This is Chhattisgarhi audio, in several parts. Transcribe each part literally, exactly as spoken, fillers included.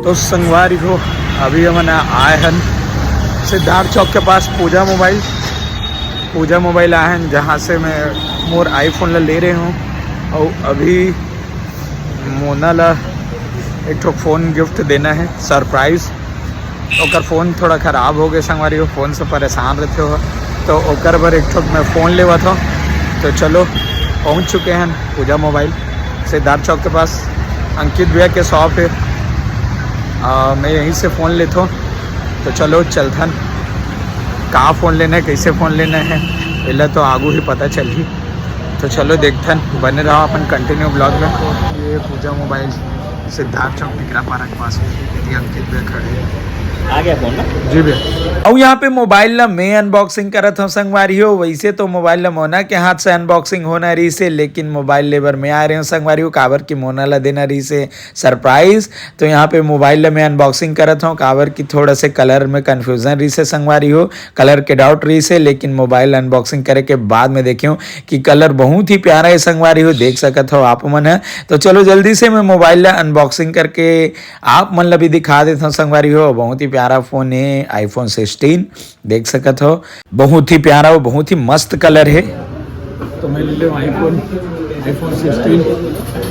तो संगवारी हो, अभी हमन आए हन सिद्धार्थ चौक के पास पूजा मोबाइल। पूजा मोबाइल आए हन, जहाँ से मैं मोर आईफोन ला ले रहे हूँ। और अभी मोना ला एक ठो फ़ोन गिफ्ट देना है, सरप्राइज। ओकर फ़ोन थोड़ा ख़राब हो गए संगवारी हो, फ़ोन से परेशान रहते हो, तो ओकर बर एक ठो मैं फ़ोन लेवा था। तो चलो, पहुँच चुके हैं पूजा मोबाइल सिद्धार्थ चौक के पास। अंकित भैया के शॉप है, आ, मैं यहीं से फ़ोन लेता हूँ। तो चलो चलथन, का फ़ोन लेना है, कैसे फ़ोन लेना है, एला तो आगू ही पता चलही। तो चलो देखथन, बने रहो अपन कंटिन्यू ब्लॉग में। ये पूजा मोबाइल सिद्धार्थ चौक टिकरा पारा के पास है, ये अंकित भैया खड़े हैं। आ गया फोन ना? जी भैया। और यहाँ पे मोबाइल ला मैं अनबॉक्सिंग करत हूँ संगवारी हो। वैसे तो मोबाइल ला मोना के हाथ से अनबॉक्सिंग होना रही से, लेकिन मोबाइल लेबर मैं आ रहे हूँ संगवारी हो, काबर की मोना ला देना रही से सरप्राइज। तो यहाँ पे मोबाइल ला मैं अनबॉक्सिंग करत हूँ, काबर की थोड़ा से कलर में कन्फ्यूजन रही से संगवारी हो, कलर के डाउट रही से, लेकिन मोबाइल अनबॉक्सिंग करे के बाद में देखे हूँ कि कलर बहुत ही प्यारा है संगवारी हो, देख सकत हो आप मन है। तो चलो जल्दी से मैं मोबाइल ला अनबॉक्सिंग करके आप मन ला भी दिखा देता हूँ संगवारी हो। बहुत ही प्यारा फ़ोन है iPhone sixteen, देख सकत हो, बहुत ही प्यारा और बहुत ही मस्त कलर है। तो मैं ले लेहूँ आईफोन, आईफोन सिक्सटीन।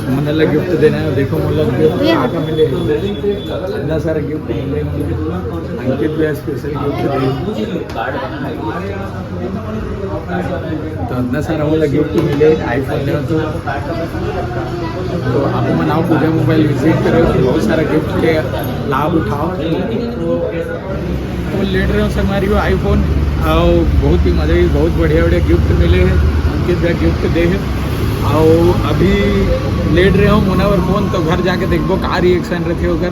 मोना ला गिफ्ट देना है, देखो मोला गिफ्ट का का मिले। इतना सारा गिफ्ट मिले, अंकित भी स्पेशल गिफ्ट दे। तो इतना सारा मोला गिफ्ट मिले, आईफोन ले तो। तो आप मन आओ पूजा मोबाइल विजिट करो, बहुत सारा गिफ्ट के लाभ उठाओ। तो ले रहे हो संगवारी हो आईफोन, और बहुत ही मजे, बहुत बढ़िया बढ़िया गिफ्ट मिले हैं, अंकित भैया गिफ्ट दे हैं। और अभी ले रहे हो मोना बर फोन, तो घर जाके देखबो का रिएक्शन रहते ओकर।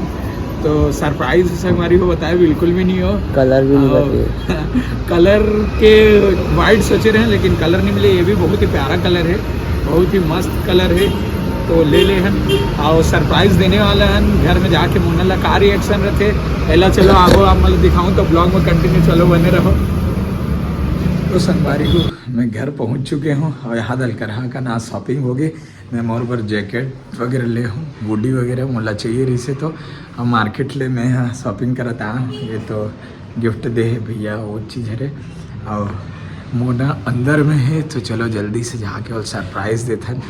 तो सरप्राइज संगवारी हो बताए बिल्कुल भी नहीं हो। कलर भी नहीं और बताए। कलर के वाइट सोचे रहे, लेकिन कलर नहीं मिले। ये भी बहुत ही प्यारा कलर है, बहुत ही मस्त कलर है। तो ले ले हन और सरप्राइज देने वाला हन। घर में जाके मोना ला का रिएक्शन रहते, एला चलो आगो आप मतलब दिखाऊं, तो ब्लॉग में कंटिन्यू चलो, बने रहो। तो संगवारी हो, मैं घर पहुंच चुके हूँ और यहाँ दलकरहा का ना शॉपिंग हो गई। मैं मोर बर जैकेट वगैरह ले हूँ, हुडी वगैरह मोला चाहिए रही से, तो हम मार्केट ले मैं यहाँ शॉपिंग करत आ। ये तो गिफ्ट दे है भैया, वो चीज़ हरे। और मोना अंदर में है, तो चलो जल्दी से जाके और सरप्राइज देथन।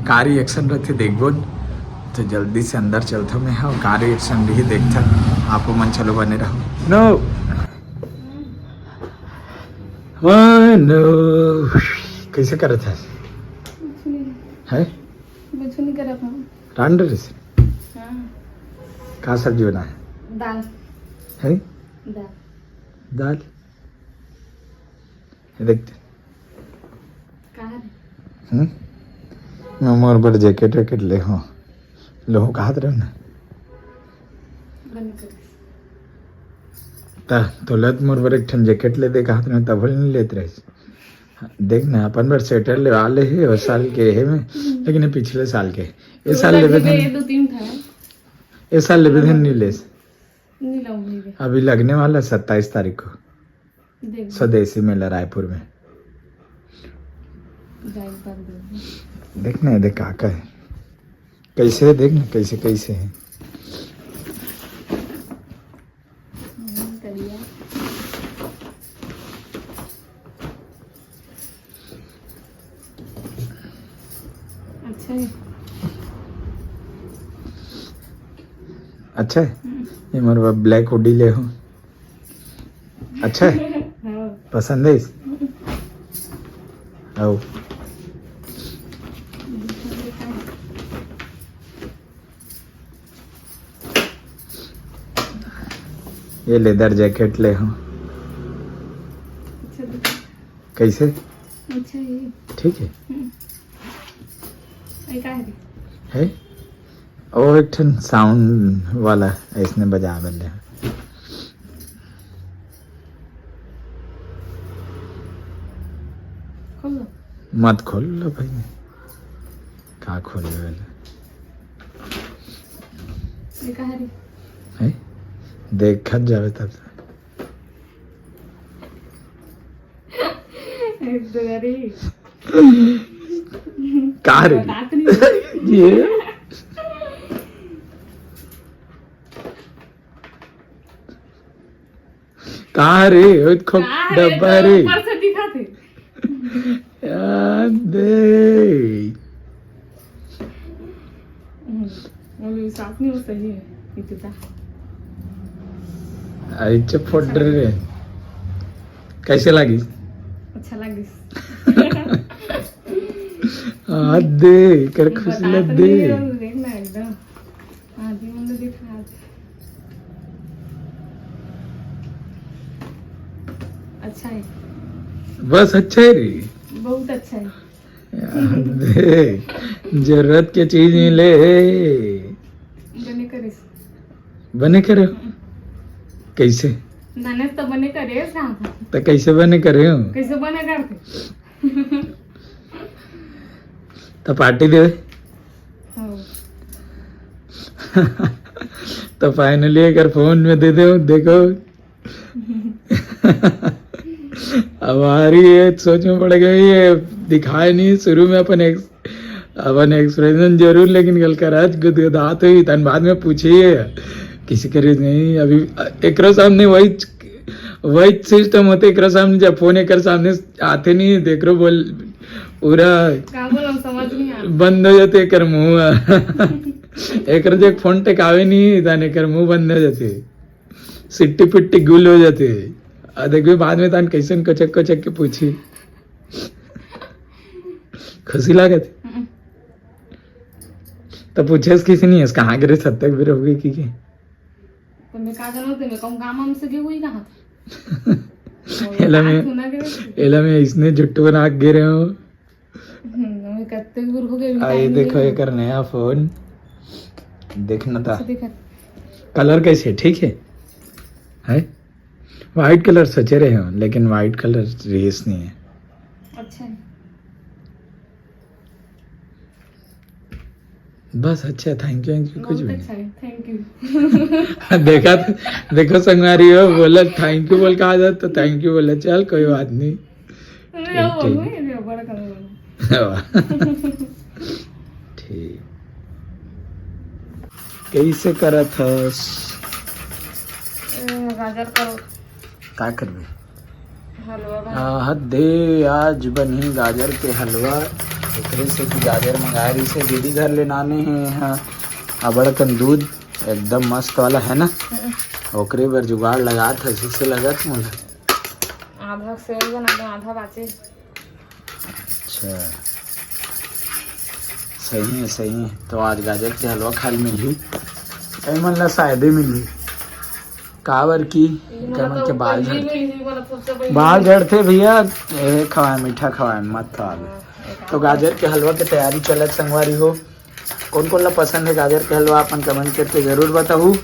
का रिएक्शन रहते देखबो, तो जल्दी से अंदर चलथो मैं, हाँ, का रिएक्शन रही देखथन। आप मन चलो बने रहो। नो, नो, कैसे करत है? कुछ नहीं। है? कुछ नहीं करत हूँ। रांड रे से? हाँ। का सब्जी बना है? दाल। है? दाल। दाल। ये देखते। का रे? हम्म? मैं मोर बर जैकेट वैकेट ले हूँ। ले हूँ कहत रहे ना। बंद कर। ता, तोला तो मोर बर एक ठन जैकेट ले दे कहत रहे, तब नहीं लेत रहे। देख ना, अपन बर स्वेटर लेवा ले हे, ओ साल के हे में, लेकिन ये पिछले साल के। ए साल लेबे धन, दो तीन ठा है। ए साल लेबे धन नहीं लेस। नहीं लाऊंगी बे। अभी लगने वाला है सत्ताईस तारीख को। देख। स्वदेशी मेला रायपुर में। जाए एक बार देख। देख ना, ये देख का का है। कैसे है, देख ना, कैसे, कैसे है। हम्म, करिया। अच्छा है। अच्छा है? हम्म। ये मोर बर ब्लैक हुडी ले हो। अच्छा है? हाँ। पसंद है इस? आओ। ये लेदर जैकेट ले हो। अच्छा दिखा। कैसे? अच्छा है। ठीक है। हम्म। ये का है? है? और एक ठन साउंड वाला ऐसने बजावे ले। खोल लो। मत खोल लो भाई। का खोल ले वाला? ये का है रे? है? देखत जावे तब तक। एक दो बारी। का रे? बतात नहीं। ये? अरे, ओ खो का रे, डब्बा तो रे। ऊपर से दिखा थे। यार दे। हम्म, वो भी साथ में वो सही है, इतना। आई चप फोड़ रे। कैसे लागिस? अच्छा लागिस। आ दे, कर खुश बता ले तो दे। नहीं रहा हूँ, देखना एकदम। हाँ जी, मुझे दिखा दे। अच्छा है। बस अच्छा है रे। बहुत अच्छा है। दे, जरूरत के चीज मिले हे। बने करिस। बने करे हो? हम्म। कैसे? मैंने तो बने करे साहब। तो कैसे बने करे हो? कैसे बने करते? तो पार्टी दे। हाँ। तो finally एकर फोन में दे दे, देखो। अब आ रही है, सोच में पड़ गई, ये दिखाए नहीं शुरू में अपन एक्स-, अपन एक्सप्रेशन जरूर, लेकिन कल कर आज गुदगुदात हुई, तन बाद में पूछिए किसी करे नहीं। अभी एकरो सामने वही, वही सिस्टम होते, एकरो सामने जब फोन एकर सामने आते नहीं, देख रो बोल पूरा का बोलम, समझ नहीं आ रहा। बंद हो जाते एकर मुंह। एकर जो फोन टेकावे नहीं, तन एकर मुंह बंद हो जाते। सिट्टी पिट्टी गुल हो जाते। आ देखबे बाद में तन कैसन कचक कचक के पूछी। खुशी लागत। हम्म। तो पूछे किसी नहीं है, कहाँ गिरे सत्तक भी रहोगे की, की? तो मैं का जानूं, तो मैं कहूं गांव में से भी हुई कहाँ? एला में, एला में इसने जुट्टू बना के गिरे हो। हम्म, अभी कत्ते दूर हो गए, अभी आ, ये time देखो, नहीं एकर नया फोन। देखना था। अच्छा, देखा। कलर कैसे, ठीक है? है? व्हाइट कलर सोचे रहे हो, लेकिन व्हाइट कलर रेस नहीं है। अच्छा है। बस अच्छा, thank you, thank you कुछ बहुत भी नहीं। अच्छा है, thank you। देखा तो, देखो संगवारी हो, बोला thank you बोल के आ जात, तो thank you बोला, चल कोई बात नहीं। अरे, ठीक, वो ठीक। नहीं, ये बड़ा कम बोलो। वाह। ठीक। कैसे करत हस? ए, गाजर का का करबे? हलवा बना। आ, हद दे, आज बनही गाजर के हलवा। एकरे से कि गाजर मंगाए रहिसे दीदी घर ले नाने हे, हाँ, अबड़ कन दूध, एकदम मस्त वाला है ना। हम्म। ओकरे बर जुगाड़ लगात हस, से लगत मोला। आधा सेव बना दो, आधा बाचे। अच्छा, सही है, सही है। तो आज गाजर के हलवा खाए ल मिलही, कई मन ला शायदे मिलही, काबर की ये एकर मन के तो बाल पहली झड़-, मिली, मतलब, सबसे पहली बाल मिली। झड़ते भैया, ये खवाए, मीठा खवाए, मत खवाए। हाँ, तो गाजर के हलवा के तैयारी चलत संगवारी हो। कौन कौन ला पसंद है गाजर के हलवा, अपन comment करके जरूर बताहू।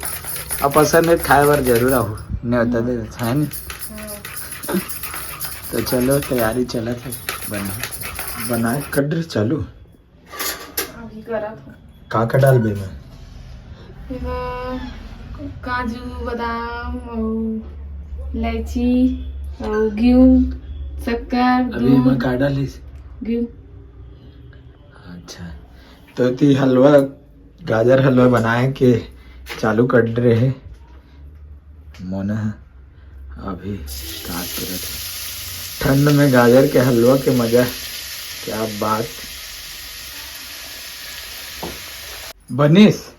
और पसंद है खाए बर जरूर आहू, नहीं होता दे है नहीं। हाँ। तो चलो, तैयारी चलत है, बना, बना कट चालू। अभी करत हूँ। का का डालबे मैं? एमा काजू, बादाम, अउ इलायची, अउ घिउ, शक्कर, अभी एमा दूध, का डालिस? घिउ। अच्छा, तो ती हलवा, गाजर हलवा बनाए के चालू कर रहे मोना ह। अभी का करत हे? ठंड में गाजर के हलवा के मजा, क्या बात। बनिस?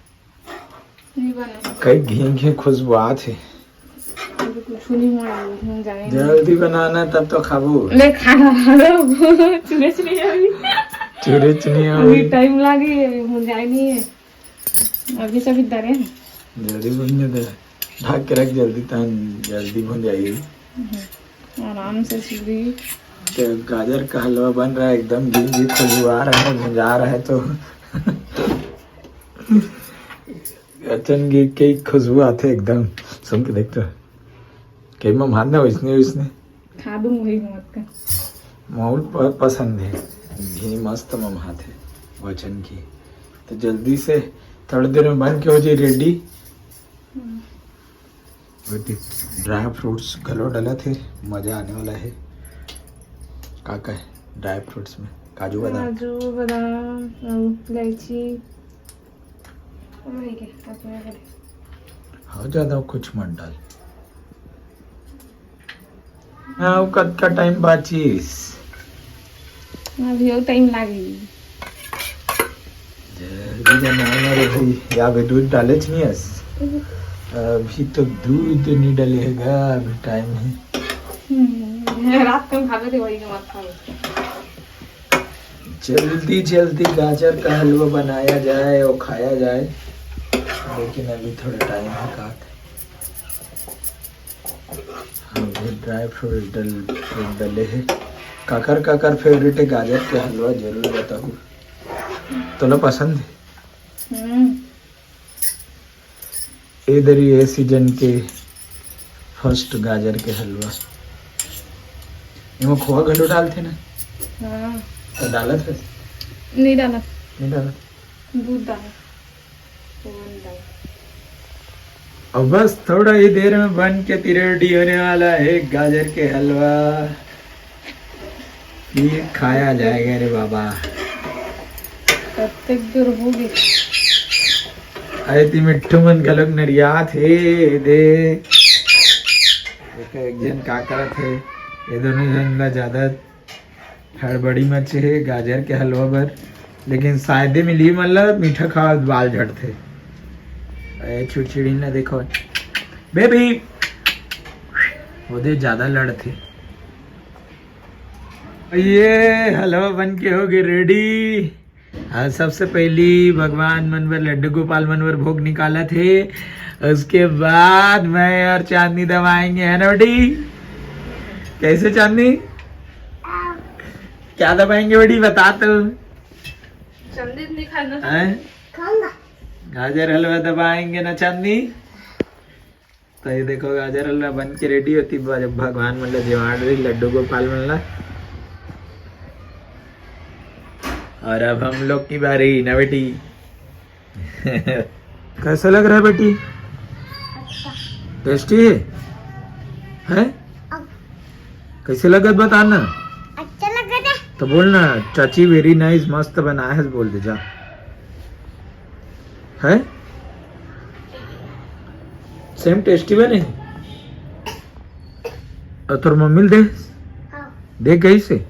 नहीं बने। कई घी घी खुशबू आत हे। अभी कुछ नहीं हुआ है, हम जाएंगे। जल्दी बनाना, तब तो खाबू। ले खा लो, चुरे चुरे अभी। चुरे चुरे अभी अभी। Time लागी, अभी हम जाए नहीं है। अभी सभी डरे हैं। जल्दी भूंजने दे, ढक के रख जल्दी, तन जल्दी भूंजाई। हम्म, आराम से सीधी। तो गाजर का हलवा बन रहा है, एकदम घी घी खुशबू आ रहा है, भुंजा रहा है तो। अचन घी के खुशबू आथे एकदम, सुन के देख तो। कई मम्हात ना वैसने वैसने। खा दूं वही मत का। बहुत प-, पसंद है, घी मस्त मम्हात है, वचन घी। तो जल्दी से थोड़ी देर में बन के हो जाए ready। हम्म। Dry fruits घलो डलत हे, मजा आने वाला है। का का है dry fruits में? काजू बादाम। काजू, बादाम, अउ इलायची। और ये क्या? अपने घर। हाँ, ज्यादा कुछ मत डाल। हाँ, वो कतका टाइम बाचिस? अभी वो टाइम लागी। जल्दी बनाना रे भाई, या अभी दूध डाले छनियस? अभी तो दूध नहीं डले है गा, अभी टाइम है। हम्म, रात को हम खाते थे वही, मत खाओ। जल्दी जल्दी गाजर का हलवा बनाया जाए और खाया जाए, लेकिन अभी थोड़ा टाइम है का। हाँ, अभी ड्राई फ्रूट डल, डले है। काकर काकर फेवरेट है गाजर के हलवा, जरूर बताओ। तोला पसंद है? हम्म। इधर ये सीजन के फर्स्ट गाजर के हलवा। एमा खोआ घलो डालथे ना? हाँ। तो डालत है? नहीं डालत। नहीं डालत। दूध डालत। और बस थोड़ा ही देर में बन के रेडी होने वाला है गाजर के हलवा। ये खाया जाएगा रे बाबा। कतेक दूर हो गए? अरे ती मिट्ठू मन घलोक नरियात हे दे। देखो एक जन का करत हे, ये दोनों जन ला ज्यादा हड़बड़ी मचे हे गाजर के हलवा बर, लेकिन शायदे मिली मन ला मीठा खावा बाल झड़थे। ए छुड़छुड़ी ना देखो बेबी, वो दे ज्यादा लड़थे। ये हलवा बन के हो गए रेडी। आज सबसे पहली भगवान मन बर, लड्डू गोपाल मन बर भोग निकालत हे, उसके बाद मैं और चांदनी दबाएंगे, है ना बेटी? कैसे चांदनी? क्या दबाएंगे बेटी, बता तो। चांदनी नहीं खाना। हैं? गाजर हलवा दबाएंगे ना चांदनी? तो ये देखो गाजर हलवा बन के रेडी होती, जब भगवान मन ला जेवाड़ रही, लड्डू गोपाल मन ला। और अब हम लोग की बारी ना बेटी। कैसा लग रहा है बेटी? टेस्टी है? है? कैसे लगत बताना। अच्छा लग रहा है। तो बोलना चाची, वेरी नाइस, मस्त बनाए है, बोल दे जा। है सेम टेस्टी बने। और तोर मम्मी दे, हाँ। दे कैसे?